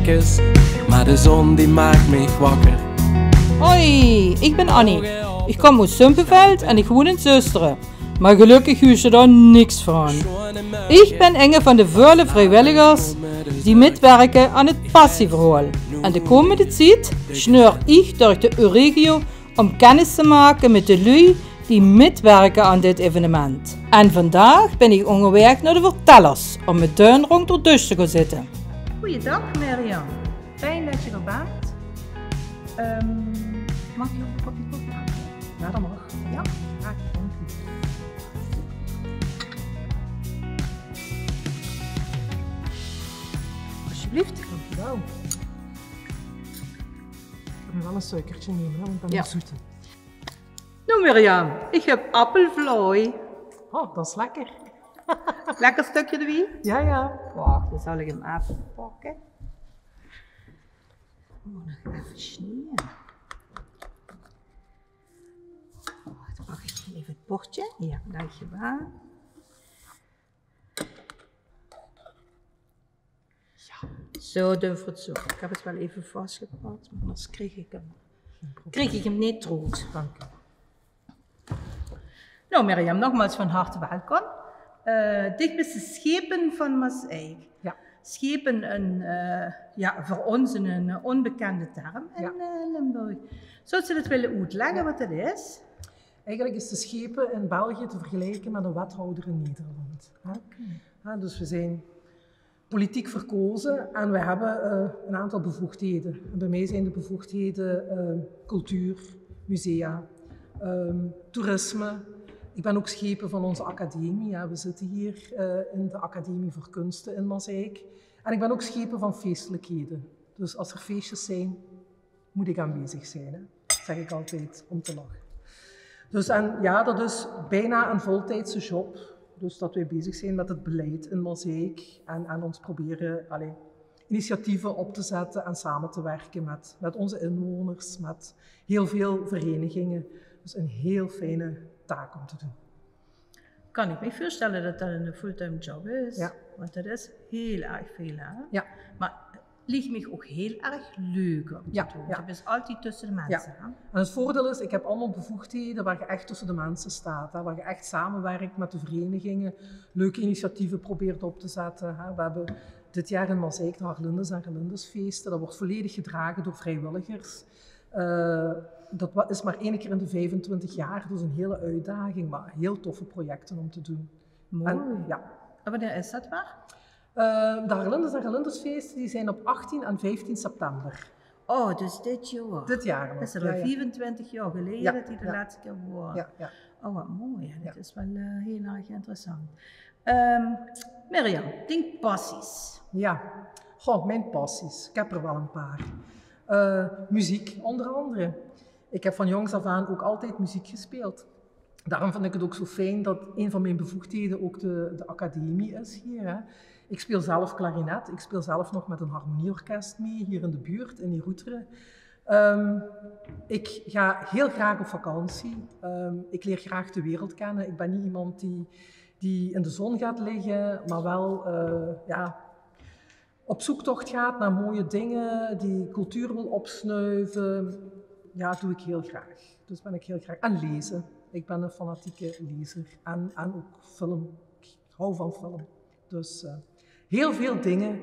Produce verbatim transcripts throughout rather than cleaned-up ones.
Kis, maar de zon die maakt mich wakker. Hoi, ich bin Annie. Ich kóm oet Zumpelveld en ich woen in Zöstere. Mer gelökkig huurs se dao niks van. Ich bin inge van de väöle vriewilligers die mitwirke aan 't Passieverhaol. En de kómmende tied sjneur ich durch de Euregio óm kennis te make mit de luuj die mitwirke aan dit evenement. En vandaag bin ich óngerwaeg nao de vertellers óm mit hun rónk d'r dösj te gaon zitte. Goojendaag, Mirjam. Fijn det se d'r bent. Ehm, Mag ich nog ein kopje koffie aanbiede? Ja, det mag. Ja? Graag gedaan. Alsjeblieft. Dank u wel. Ich mót waal ein suikerke numme, hè, want dan is 't zoet. Noe, Mirjam, ich höb appelvlaoj. Oh, det is lekker. Lekker stökske d'rbie? Ja, ja. Wach, dan zal ich 'm effe pakke. Oh, nog effe snieje. Oh, dan pak ich effe 't bordje. Ja, dank je wel. Ja. Zo, dun veur 't zo. Ich höb 't waal effe vasgepak, mer anders krieg ich 'm, krieg ich 'm neet d'roet. Dank u. Noe, Mirjam, nogmaals van harte welkom. Eh, dich bis de schepen van Maaseik. Ja. Schepen, ein, eh, ja, veur ós ein, ein ónbekènde term in, eh, Limburg. Zóws se det wille oetlègke waat det is? Eigenlijk is de schepen in België te vergelijken met een wethouder in Nederland, hè? Oké. Ja, dus we zijn politiek verkozen en we hebben, eh, een aantal bevoegdheden. En bij mij zijn de bevoegdheden, eh, cultuur, musea, ehm, toerisme. Ik ben ook schepen van onze academie. Ja, we zitten hier, eh, in de Academie voor Kunsten in Maaseik. En ik ben ook schepen van feestelijkheden. Dus als er feestjes zijn, moet ik aanwezig zijn, hè. Zeg ik altijd om te lachen. Dus en ja, dat is bijna een voltijdse job. Dus dat wij bezig zijn met het beleid in Maaseik en, en ons proberen, allee, initiatieven op te zetten en samen te werken met, met onze inwoners, met heel veel verenigingen. Dus een heel fijne taak om te doen. Kan ich mich veurstelle det det ein fulltime job is. Ja. Want det is hiel erg väöl, hè? Ja. Mer liek mich ouch hiel erg leuk óm te doon. Ja. Doe bis altied tösse de minse, hè? En het voordeel is, ik heb allemaal bevoegdheden waar je echt tussen de mensen staat, hè, waar je echt samenwerkt met de verenigingen, leuke initiatieven probeert op te zetten, hè. We hebben dit jaar in Maaseik de Harlindis en Gerlindisfeesten. Dat wordt volledig gedragen door vrijwilligers. Eh, dat wa-, is maar één keer in de vijfentwintig jaar, dus een hele uitdaging, maar heel toffe projecten om te doen. Mooi. En, ja. En wanneer is dat weer? Eh, de Harlindis en Gerlindisfeesten, die zijn op achttien en vijftien september. Oh, dus dit jaor. Dit jaar nog. Dat is al vijfentwintig jaar geleden dat die de laatste keer waren. Ja, ja. Oh, wat mooi. Ja, dat is wel, eh, heel erg interessant. Ehm, Mirjam, dien passies. Ja, goh, mijn passies. Ik heb er wel een paar. Eh, muziek, onder andere. Ik heb van jongs af aan ook altijd muziek gespeeld. Daarom vind ik het ook zo fijn dat een van mijn bevoegdheden ook de, de academie is hier, hè. Ik speel zelf klarinet. Ik speel zelf nog met een harmonieorkest mee, hier in de buurt, in Neeroeteren. Ehm, ik ga heel graag op vakantie. Ehm, ik leer graag de wereld kennen. Ik ben niet iemand die, die in de zon gaat liggen, maar wel, eh, ja, op zoektocht gaat naar mooie dingen, die cultuur wil opsnuiven. Ja, doe ik heel graag. Dus ben ik heel graag. En lezen. Ik ben een fanatieke lezer. En, en ook film. Ik hou van film. Dus, eh, heel veel dingen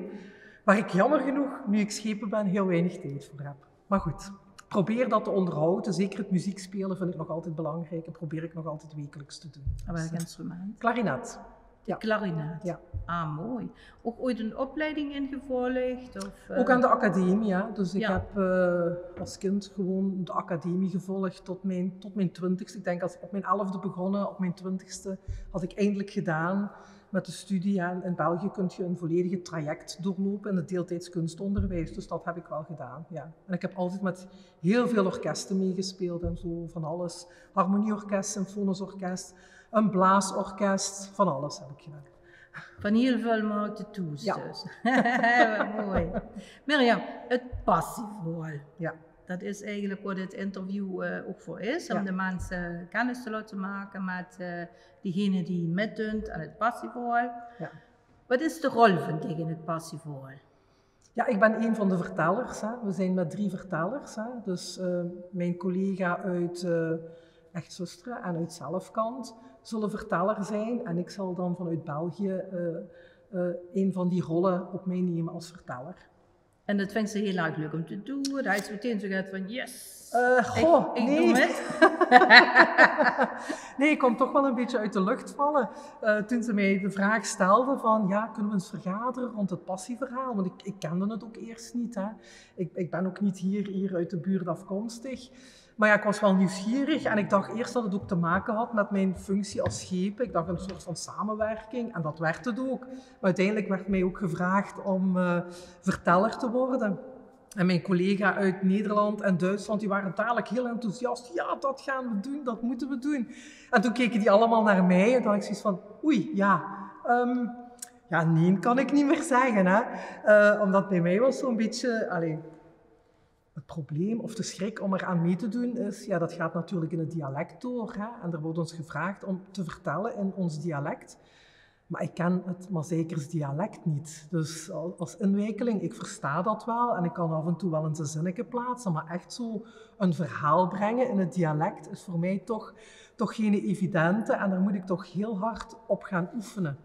waar ik jammer genoeg, nu ik schepen ben, heel weinig tijd voor heb. Maar goed, probeer dat te onderhouden. Zeker het muziekspelen vind ik nog altijd belangrijk en probeer ik nog altijd wekelijks te doen. Op welk instrument? Klarinet. De klarinet? Ja. Ah, mooi. Ook ooit een opleiding ingevolgd? Of, eh? Ook aan de academie, ja. Dus ik heb, eh, als kind gewoon de academie gevolgd tot mijn, tot mijn twintigste. Ik denk als ik op mijn elfde begonnen, op mijn twintigste had ik eindelijk gedaan met de studie. Ja, in, in België kun je een volledig traject doorlopen in het deeltijds kunstonderwijs. Dus dat heb ik wel gedaan, ja. En ik heb altijd met heel veel orkesten meegespeeld en zo, van alles. Harmonieorkest, symfonisch orkest, een blaasorkest, van alles heb ik gedaan. Van hiel väöl markte toes dus. Ja. Wat mooi. Mirjam, het passieverhaol. Ja. Dat is eigenlijk wat dit interview, eh, ook voor is, om de mensen kennis te laten maken met, eh, diegene die mitdunt aan het passieverhaol. Ja. Wat is de rol van dich in het passieverhaol? Ja, ik ben een van de vertellers, hè. We zijn met drie vertellers, hè. Dus eh, mijn collega uit eh Echt Zöstere en uit Zelfkant zullen verteller zijn. En ik zal dan vanuit België eh eh een van die rollen op mij nemen als verteller. En dat vindt ze heel erg leuk om te doen. Hij is meteen zo gaat van yes. Eh goh, ik, ik nee. Doe het. Nee, ik kwam toch wel een beetje uit de lucht vallen eh, toen ze mij de vraag stelde van, ja, kunnen we eens vergaderen rond het passieverhaal? Want ik, ik kende het ook eerst niet, hè. Ik, ik ben ook niet hier, hier uit de buurt afkomstig. Maar ja, ik was wel nieuwsgierig en ik dacht eerst dat het ook te maken had met mijn functie als schepen. Ik dacht een soort van samenwerking en dat werd het ook. Maar uiteindelijk werd mij ook gevraagd om eh, verteller te worden. En mijn collega uit Nederland en Duitsland, die waren dadelijk heel enthousiast. Ja, dat gaan we doen, dat moeten we doen. En toen keken die allemaal naar mij en dacht ik zoiets van, oei, ja, ehm, ja, nee kan ik niet meer zeggen. Hè? Eh, omdat bij mij was zo'n beetje, allee, het probleem of de schrik om eraan mee te doen is, ja, dat gaat natuurlijk in het dialect door. Hè? En er wordt ons gevraagd om te vertellen in ons dialect. Maar ik ken het Mazeikers dialect niet. Dus al- als inwijkeling, ik versta dat wel en ik kan af en toe wel eens een zinnetje plaatsen, maar echt zo een verhaal brengen in het dialect is voor mij toch, toch geen evidente en daar moet ik toch heel hard op gaan oefenen.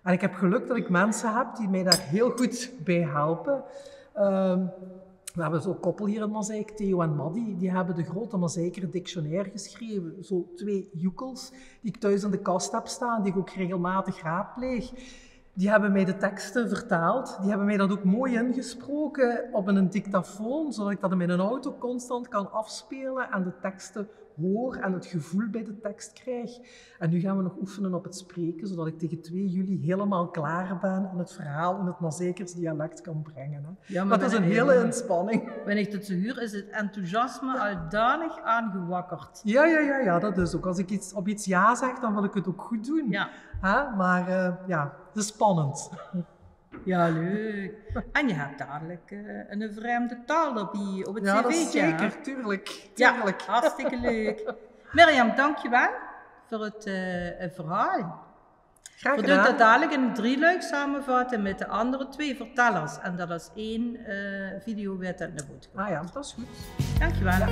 En ik heb geluk dat ik mensen heb die mij daar heel goed bij helpen. Ehm, we hebben zo'n koppel hier in Mazeik, Theo en Maddy. Die hebben de grote Mazeiker dictionaire geschreven. Zo twee joekels die ik thuis in de kast heb staan, die ik ook regelmatig raadpleeg. Die hebben mij de teksten vertaald. Die hebben mij dat ook mooi ingesproken op een dictafoon, zodat ik dat in mijn auto constant kan afspelen en de teksten hoor en het gevoel bij de tekst krijg. En nu gaan we nog oefenen op het spreken, zodat ik tegen twee juli helemaal klaar ben en het verhaal in het Mazeikers dialect kan brengen. Hè. Ja, Maar dat is een hele inspanning. Wanneer ik dat zo huur, is het enthousiasme al danig aangewakkerd. Ja, ja, ja, ja, dat is ook. Als ik iets, op iets ja zeg, dan wil ik het ook goed doen. Ja. Hè? Maar eh, ja, het is spannend. Ja, leuk. En je hebt dadelijk eh, een vreemde taal erbij op het Ja, dat is cv'tje, hè? Zeker, tuurlijk. Ja, tuurlijk. Hartstikke leuk. Mirjam, dankjewel voor het eh, verhaal. Graag We doen dat gedaan. Dadelijk in een drieluik samenvatten met de andere twee vertellers. En dat als één eh, video werd dat naar boven. Ah ja, dat is goed. Dankjewel.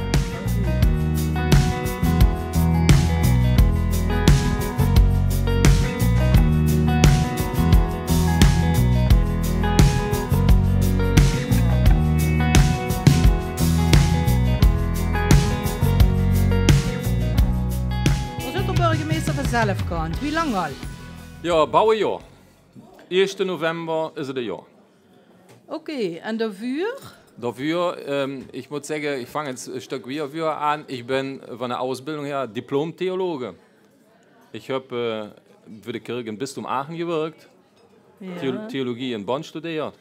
Veer zitte burgemeester van Zelfkant. Wie lang al? Ja, bouwe ja. Eerste november is het een jaar. Oké, en daarvoor? Daarvoor, ehm, ik moet zeggen, ik vang het een stuk weer voor aan. Ik ben van de uitbilding her diploma-theologe. Ik heb eh, voor de kerk in Bistum Aachen gewerkt, Ja. theo- theologie in Bonn studeerd,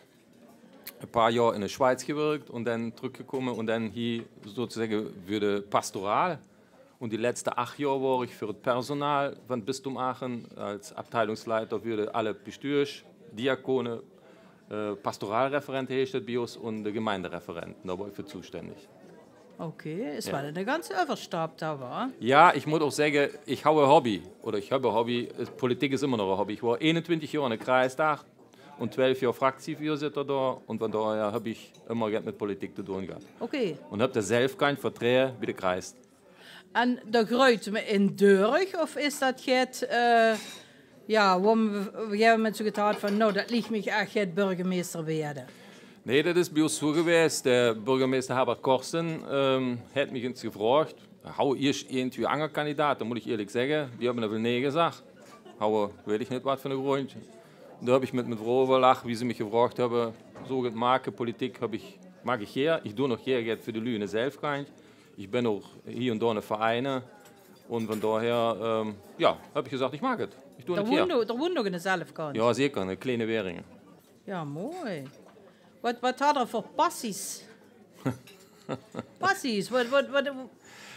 een paar jaar in de Schweiz gewerkt en dan teruggekomen en dan hier, zo te zeggen, voor de pastoraal. En die laatste acht jaar was ik voor het personeel van het Bistum Aachen als afdelingsleider voor de alle bestuurders, diakonen, eh, pastoraalreferent heet het bij ons en de gemeentereferent. Daar was ik voor toeständig. Oké, is wel een ganse overstap daar, wa? Ja, ik moet ook zeggen, ik hou een hobby. Of ik heb een hobby. Politiek is immer nog een hobby. Ik was eenentwintig jaar in de Kreistag en twelf jaar fractievoorzitter daar. En van daher heb ik immer get met politiek te doen gehad. Oké. En heb de Zelfkant vertreden bij de Kreis. En daar groeit me in dörg, of is dat get, eh, ja, wo me op een gegeven moment zo gehad van, nou, dat ligt me echt get burgemeester werden? Nee, dat is bij ons zo geweest. De burgemeester Herbert Korsen ehm, heeft mij eens gevraagd. Hou eerst één, twee andere kandidaten, moet ik eerlijk zeggen. Die hebben veel nee gezegd. Hou, weet ik niet wat voor een grond. Daar heb ik met mijn vrouw overlegd, wie ze mij gevraagd hebben. Zo het maken, politiek heb ik, maak ik hier. Ik doe nog hier het voor de lui in de Zelfkant. Ik ben ook hier en daar in de vereinen. En van daher, ehm, ja, heb ik gezegd, ik maak het. Ik doe Daar het hier. Woont, ook- daar woont ook in de Zelfkant. Ja, zeker, in kleine Weringen. Ja, mooi. Wat, wat had er voor passies? Passies, wat, wat, wat,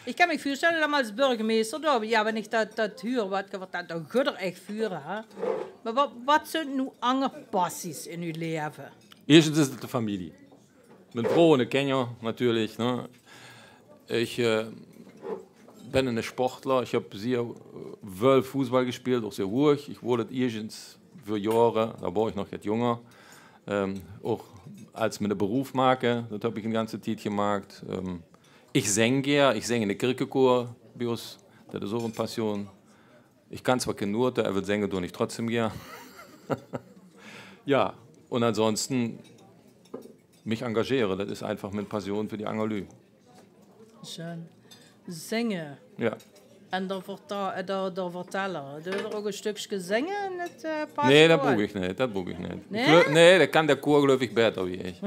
ik kan me voorstellen dat als burgemeester, daar, ja, wanneer ik dat, dat huur, wat, wat dat, dan gaat er echt vuren, hè? Maar wat, wat zijn nu andere passies in uw leven? Eerstens is het de familie. Mijn vrouw en de kinderen natuurlijk. Hè. Ik eh, ben een sportler. Ik heb zeer veel voetbal gespeeld, ook zeer hoog. Ik wilde het eerst eens voor jaren, daar was ik nog wat jonger, ehm, ook es miene Beroop make. Det höb ich de ganze Tied gemaak. Ehm, ich zing gaer, ich zing in de Kirchekoor bie ós. Det is ouch ein Passion. Ich kann zwar kien Note, äwer zinge doon ich trotzdäm gaer. Ja, un ansonsten mich engagiere, det is einfach mien Passion för die anger Lü. Schön. Zinge. Ja. En de verta-, eh, de, de verteller. Deit d'r ouch ein stökske zinge in het, eh, Passion? Nee, det bruuk ich neet, det bruuk ich neet. Nee? Ich gleu-, nee, det kann de Koor, gleuf ich, baeter wie ich.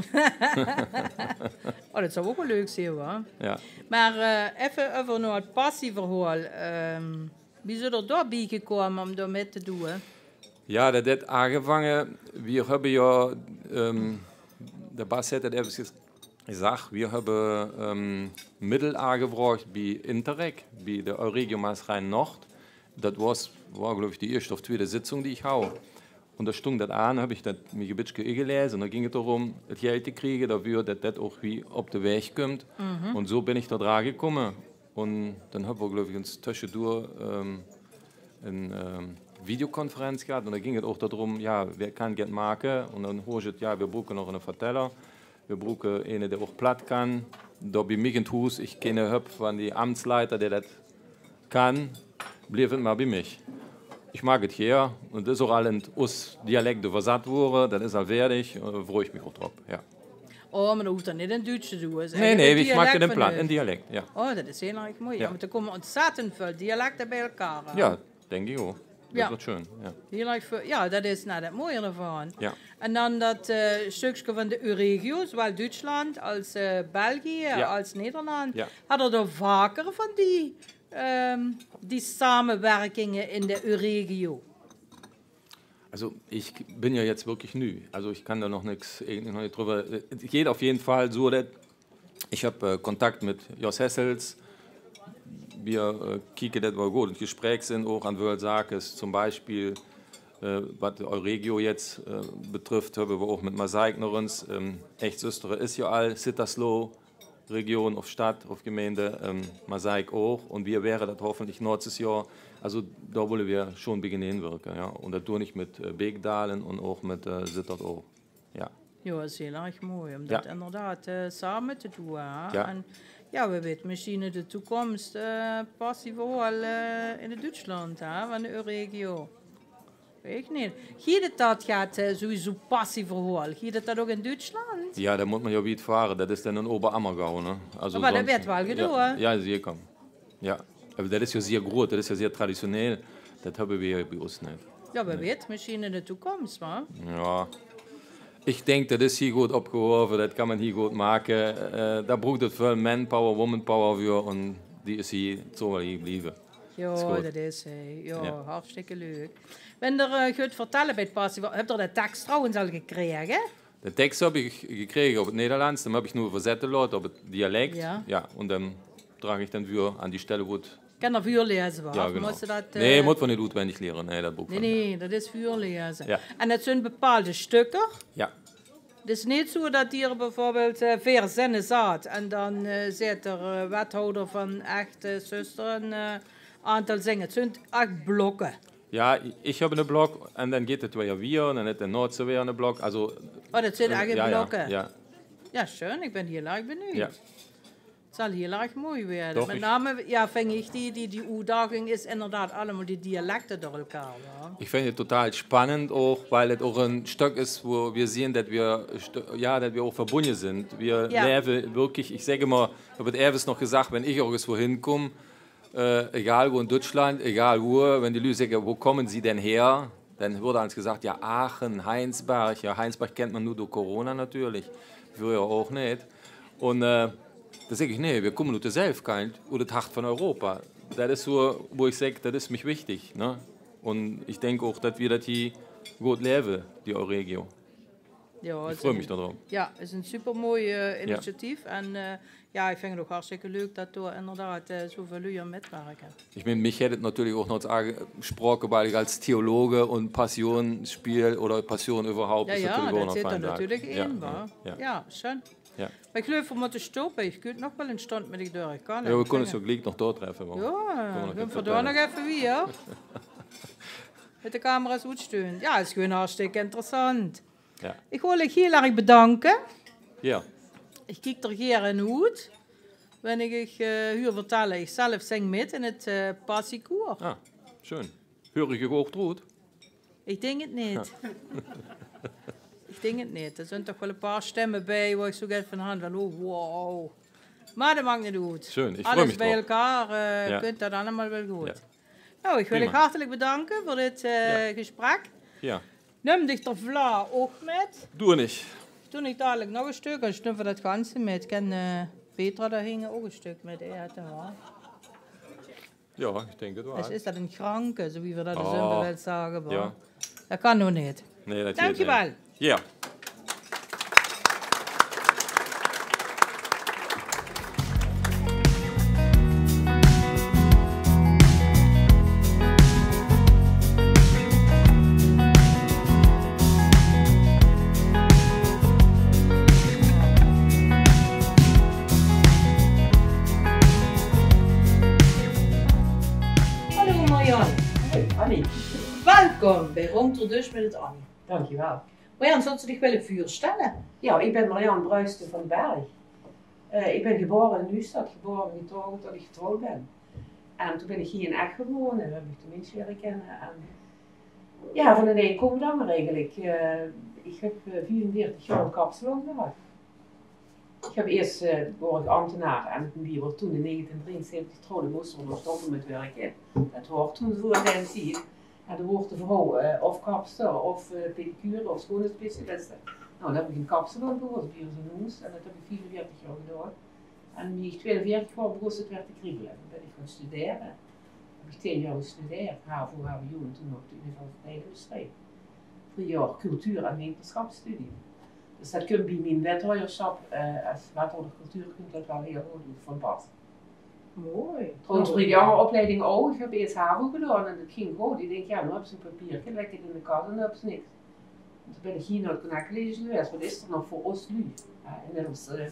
Oh, det zou ouch waal leuk zeen, huur. Ja. Mer, eh, effe euver nao het passieverhaol. Ehm, wie zeet d'r dao bie gekómme óm dao mit te doon? Ja, det haet aangevange, veer höbbe ja, ehm, de Bas haet het effe gez-, gezag, veer höbbe, ehm, middel aangevraog bie Interreg, bie de Euregio Maas-Rhein-Nord. Det waas, waas, gleuf ich, de ieësjte of twiede Zitzung die ich haw. Un dao stóng det aan, höb ich det mich ein bietje ingelaeze. Un dao ging het d'róm het Geld te kriege, daoveur det det ouch weer op de waeg kump. Un zo bön ich dao draan gekómme. Un dan höbbe veer, gleuf ich, ins tösjedoor, ehm, ein, ehm, Videokonferenz gehad. Un dao ging het ouch daoróm, ja, wae kann det make? Un dan hoor ich het, ja, veer bruke nog eine Verteller. Veer bruke eine, dae ouch plat kann. Dao bie mich in 't Hoes, ich kenne hübsch van die Amtsleiter, dae det kann, bleef het mer bie mich. Ich maak het gaer. Un het is ouch al in ós Dialek euverzat woore. Det is al fertig. Eh, frei ich mich ouch drop. Ja. Oh, mer det hoof dan neet in Duuts te doon. Nee, nee, ich maak het in plat, in Dialek, ja. Oh, det is hieël erg mooi. Ja. Ja, mer d'r kómme óntzèttend väöl dialekte biejein, hè? Ja, dink ich ouch. Det waert sjoean, ja. Hieël erg väöl, ja, det is noe det mooie d'rvan. Ja. En dan det, eh, stökske van de Euregio, zowaal Duutsland es, eh, België, ja, es Nederland. Ja. Höb geer dao vaker van die, ehm, die samewirkinge in de Euregio? Also, ich bön ja jetzt wirklich nü. Also, ich kann dao noch nix, eigentlich noch nit drüber. Äh, het geiht op jeden Fall so, det ich höb, äh, Kontakt mit Jos Hessels. Veer, äh, kieke, det veer good in 't Gesprääch zeen, ouch aan väöl Zake, zum Beispiel, äh, wat de Euregio jetzt, äh, betrifft, höbbe veer ouch mit Mazeik noch ins, ähm, Ech Zöstere is ja al Zittersloh, Region of Stadt of Gemeinde, ähm, Mazeik ouch. Un veer waere det hoffentlich nächstes Johr. Also, dao wille veer sjoean beginne wirke, ja. Un det doon ich mit, äh, Beekdaelen un ouch mit, äh, Zitterd ouch. Ja. Ja, is hieël erg mooi óm det inderdaad, eh, same te doon, hè. Ja. En ja, wae weit, mesjien in de toekoms, eh, passieverhaol, eh, in Duutsland, hè, van de Euregio. Weit ich nit. Gieët det, det gieët, eh, sowieso passieverhaol. Gieët det ouch in Duutsland? Ja, dan mót me ja wied vare. Det is dan in Oberammergau, ne? Also mer det waert waal gedoon, hè? Ja, zeker. Ja, mer det is ja zeer groeët, det is ja zeer traditioneel. Det höbbe veer bie ós nit. Ja, wae weit, mesjien in de toekoms, wa? Ja. Ich dink, det is hie good opgehaove, det kan me hie good make. Eh, dao bruuk het väöl manpower, womanpower veur en die is hie, het zal waal hie blieve. Ja, det is, hè. Ja, hartstikke leuk. Wen d'r, eh, geet vertelle bie het passie, höb geer de teks trouwens al gekrege? De teks höb ich gekrege op het Nederlands, dan höb ich noe euverzètte laote op het dialek. Ja. Ja, en dan draag ich dan veur aan die stelle, wo het... Kan d'r veurlaeze, wa? Ja, genau. Of mós se det, nee, eh, mót me nit oetwendig liere. Nee, det book... Nee, nee, det is veurlaeze. Ja. En det zeen bepaalde stökker. Ja. Het is nit zo det geer bieveurbeeld, eh, veer zinne zaat en dan, eh, zaet d'r, eh, wethouder van Ech Zöstere, eh, aantal zinne. Het zeen ech blokke. Ja, ich höb eine Blok en dan geit het weer wier en dan het de näökste weer eine Blok. Also, oh, det zeen, eh, ech, ja, ja, blokke. Ja. Ja, sjoean. Ich bön hieël erg benuujd. Ja. Het zal hieël erg mooi waere. Doch, mit name, ja, vinj ich die, die, die oetdaging is inderdaad allemaol die dialekte door elkaar, ja. Ich vinj het totaal spannend ouch, weil het ouch ein stök is, wo veer zeen det veer st-, ja, det veer ouch verbónje zeen. Veer laeve wirklich, ich zègk immer, ich höb het ewes nog gezag, wen ich örges wohin kóm, eh, egaal wo in Duutsland, egaal wo, wen die luuj zègke: "Wo kómme Sie denn her?" Dan wuuert al ins gezag: "Ja, Aachen, Heinsberg." Ja, Heinsberg kint me noe door corona natuurlich. Vreuger ouch nit. En, eh, dan zègk ich: "Nee, veer kómme oet de Selfkant, oet het hart van Europa." Det is zo, wo ich zègk, det is mich wichtig, ne? En ich dink ouch, det veer det hie good laeve, die Euregio. Ja, ich frei mich dao drop. Ja, is ein supermooi, eh, initiatief. En, eh, ja, ich vinj het ouch hartstikke leuk det dao inderdaad, eh, zoväöl luuj aan mitwirke. Ich mein, mich haet het natuurlich ouch nog ins aangesproke, weil ich es Theoloog en Passion spiel oder Passion überhaupt, ja, is ja, det zit d'r natuurlich in, wa? Ja, ja. Ja, sjoean. Ja. Mer ich gleuf, veer mótte stoppe. Ich kós nog waal eine stund mit dich door. Kan, ja, veer kónne ós ouch gliek nog doortreffe, wa? Ja, kónne veer nog effe wier. Mit de camera's oetstaon. Ja, is gewoon hartstikke interessant. Ja. Ich wil uch hieël erg bedanke. Ja. Ich kiek d'r gaer nao oet. Wen ich, eh, huur vertèlle, ich zelf zing mit in 't, eh, passiekoer. Ah, sjoen. Huur ich uch ouch d'roet? Ich dink 't neet. Ich dink 't neet. D'r zunt toch waal e paar stemme bie wo ich zoe get van han van, oh, wow. Mer det maak neet oet. Sjoen, ich frei mich d'rop. Alles biejein, eh, kunt det allemaol waal good. Ja. Nou, ich wil uch hartelik bedanke veur dit, eh, gesprek. Ja. Num dich d'r vla ouch mit. Doon ich. Doon ich dalik nog e stök, en snuffe det ganse mit. Kin, eh, Petra dao hinge ouch e stök mit aete, hoor. Ja, ich dink 't waal. Is, is det 'n granke, zoe wie v'r det in Zundert waal zage, mer det kan noe neet. Nae, det geit neet. Dankjewel. Ja. Hallo Marianne. Hey, Annie. Welkom bie Rónd d'r Dusj mit 't Annie. Dankjewel. Marianne, zóws se dich wille veurstelle? Ja, ich bin Marianne Bruisten van de Berg. Eh, ich bin gebaore in Nuujsjtad, gebaore en getaoge tot ich getrouwd bin. En toen bin ich hie in Ech gaon wone, höb ich de minsj liere kinne. En ja, van 't ein kump 't anger eigelik. Eh, ich höb, eh, viefenveertig jaor 'ne kapsalon gehad. Ich höb ieës, eh, woor ich ambtenaar en wie v'r toen in negentieën drieënzeventig trouwde, móste v'r nog stoppe mit wirke. Det woor toen zoe in daen tied. En dan woor de vrouw, eh, of kapster, of, eh, pedicure, of sjoonheidsspecialiste. Nou, dan höb ich 'ne kapsalon begós bie ós in hoes en det höb ich viefenveertig jaor gedaon. En wie ich tweeënveertig woor, begós 't weer te kriebele. Dan bin ich gaon studere. Höb ich tieën jaor gestudeerd, havo, hbo en toen nog de universiteit in Mestreech. Drie jaor cultuur- en wetenschapsstudie. Dus det kump bie mien wethaojersjap, eh, es wethaojer cultuur kump det waal hiel good van pas. Mooi. Trouwens, bie die anger opleiding ouch. Ich höb ieës havo gedaon en det ging good. Ich dink, ja, noe höbs se e papierke, lèk 't in de kas en dan höbs se niks. En toen bin ich hie nao 't Connect College gewaes. Waat is d'r nog veur ós luuj? Ja, inmiddels, eh,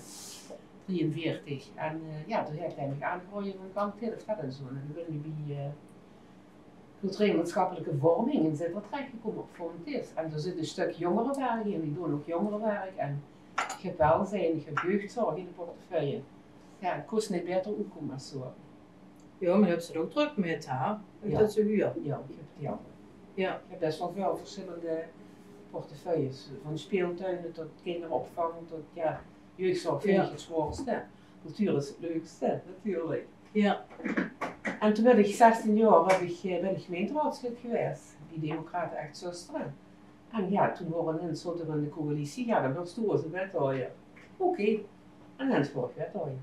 drieënveertig. En, eh, ja, toen höb ich mich aangedraoje van, kan ich dit of det en zoe. En toen bin ich bie, eh, cultureel-maatschappelijke vorming in Zitterd terechgekómme op Fontys. En dao zit e stök jóngerewerk in. Ich doon ouch jóngerewerk. En ich höb welzijn, ich höb jeugdzorg in de portefeuille. Ja, 't kós neet baeter oetkómme es zoe. Ja, mer höbs se 't ouch drök mit, hè? Ja. Det is huur. Ja, ich höb, ja. Ja. Ich höb bès waal väöl versjillende portefeuilles. Van speeltuine tot kinderopvang tot, ja, jeugdzorg vinj ich 't zwaorste. Cultuur is 't leukste, natuurlik. Ja. En toen waas ich zestieën jaor, höb ich, eh, bin ich gemeinteraodslid gewaes bie Democrate Ech Zöstere. En ja, toen woor inins, zote v'r in de coalitie, ja, dan waers doe ós wethaojer. Oké. En inins woor ich wethaojer.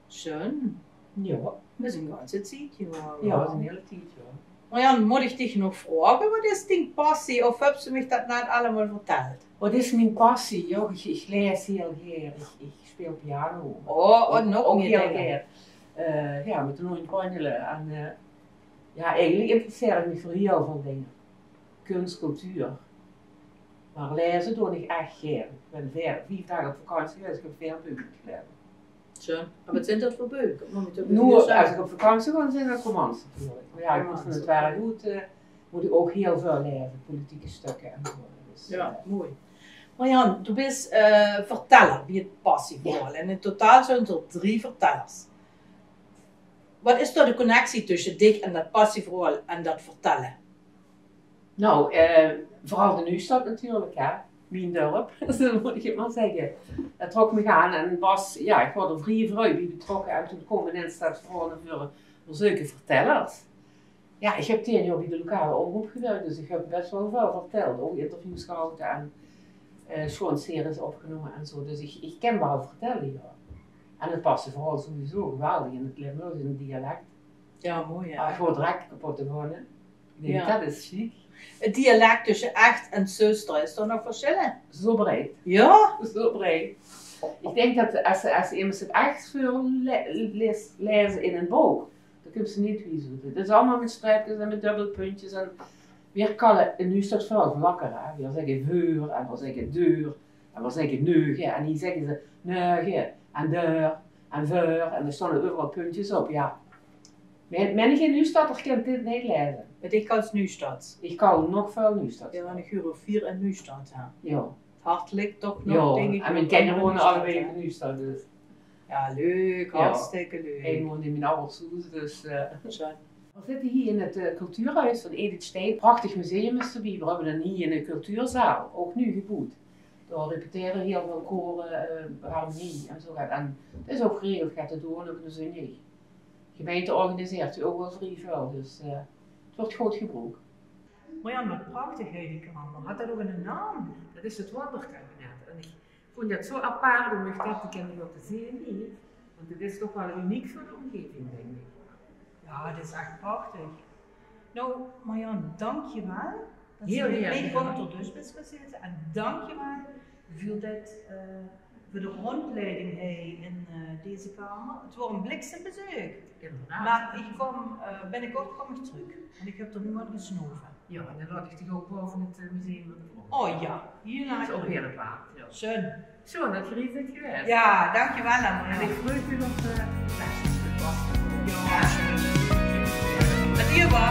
Sjoen. Ja. Det is 'n ganse tied, ja. Ja, det is 'n hiel tied, ja. Marianne, mót ich dich nog vraoge, waat is dien passie? Of höbs se mich det net allemaol vertèld? Waat is mien passie? Ja, ich, ich laes hiel gaer. Ich, ich speel piano. Oh, oh, nog ouch hiel gaer. Eh, ja, mit de Noeje Panjele. En, eh, ja, eigelik interesseer ich mich veur hiel väöl dinger. Kuns, cultuur. Mer laeze doon ich ech gaer. Ich bin veer, vief daag op vakantie gewaes, ich höb veer beuk gelaeze. Zo. En waat zint det veur beuk? Noe, es ich op vakantie gaon, zint det romans natuurlik. Mer ja, ich mót van 't werk oet, eh, mót ich ouch hiel väöl laeze, politieke stökker en zo. Dus, ja, eh, mooi. Marianne, doe bis, eh, verteller bie 't Passieverhaol. Ja. En in totaal zunt d'r drie vertellers. Waat is dao de connectie tösse dich en det Passieverhaol en det vertelle? Nou, eh, veural de Nuujsjtad natuurlik, hè. Mien dörp, zo mót ich 't mer zègke. Det trok mich aan en waas, ja, ich woort d'r vrie vreuj bie betrokke en toen kómme inins det verhaol nao veure, veur zulke vertellers. Ja, ich höb tieën jaor bie de lokale omroep gewirk, dus ich höb bès waal väöl vertèld, ouch interviews gehaoje en, eh, sjoon series opgenómme en zo. Dus ich, ich kin waal vertèlle, ja. En 't Passieverhaol sowieso geweldig in 't Limburgs, in 't dialek. Ja, mooi, hè? Ah, ich woort direk kepot d'rvan, hè. Ich dink, ja, det is sjiek. 't Dialek tösse Ech en Zöstere, is dao nog versjille? Zo breid. Ja? Zo breid. Ich dink det es, es emes 't Ech veurlaes, laeze in ein book, dan kums se neet wied. Det is allemaol mit streepkes en mit dubbelpuntjes. En veer kalle in Nuujsjtad väöl vlakker, hè. Veer zègke veur en veer zègke deur. En veer zègke neuge, en hie zègke ze neuge, en deur, en veur, en d'r staon euveral puntjes op, ja. Mer, menige Nuujsjtadder kint dit neet laeze. Mer ich kan Nuujsjtads. Ich kan nog väöl Nuujsjtads. Ja, want ich huur al veer in Nuujsjtad, ja. Ja. Hartelik toch nog, dink ich, en mien kinjer wone allebei in Nuujsjtad, dus. Ja, leuk, hartstikke leuk. Ein woont in mien awwers hoes, dus, eh. Sjoen. Veer zitte hie in 't, eh, cultuurhoes van Edith Stein. Prachtig museum is d'rbie. Veer höbbe dan hie 'n cultuurzaal, ouch nuuj geboewd. Dao repetere hiel väöl kore, eh, harmonie en zoe get. En 't is ouch geregeld get te doon op 'ne zóndig. De gemeinte organiseert hie ouch waal vrie väöl, dus, eh, 't weurt good gebroek. Marjan, wat prachtig, hè, die kamer. Haet dat ouch 'ne naam? Dat is 't wonderkabinet. En ich vónj dat zoe apaart óm uch dat te kinne laote zeen hie. Want 't is toch waal uniek veur de ómgeving, dink ich. Ja, 't is ech prachtig. Noe, Marjan, dankjewel dat se mit mich rónk d'r dösj bis gaon zitte. En dankjewel veur dit, eh, veur de róndjleiding hie in, eh, deze kamer. 't Waor 'n bliksembezeuk. Inderdaad. Mer ich kóm, eh, binnekort kóm ich trök. Want ich höb d'r noe aan gesnove. Ja, en dan laot ich dich ouch baove 't, eh, museum van de vrouw. Oh ja, hie laot ich. Dat is ouch weer 't waard, ja. Sjoen. Sjoen dat geer hie zeet gewaes. Ja, dankjewel, Anne. En ich vreug mich op, eh, de beste. Ja, sjoen. Met uch waal.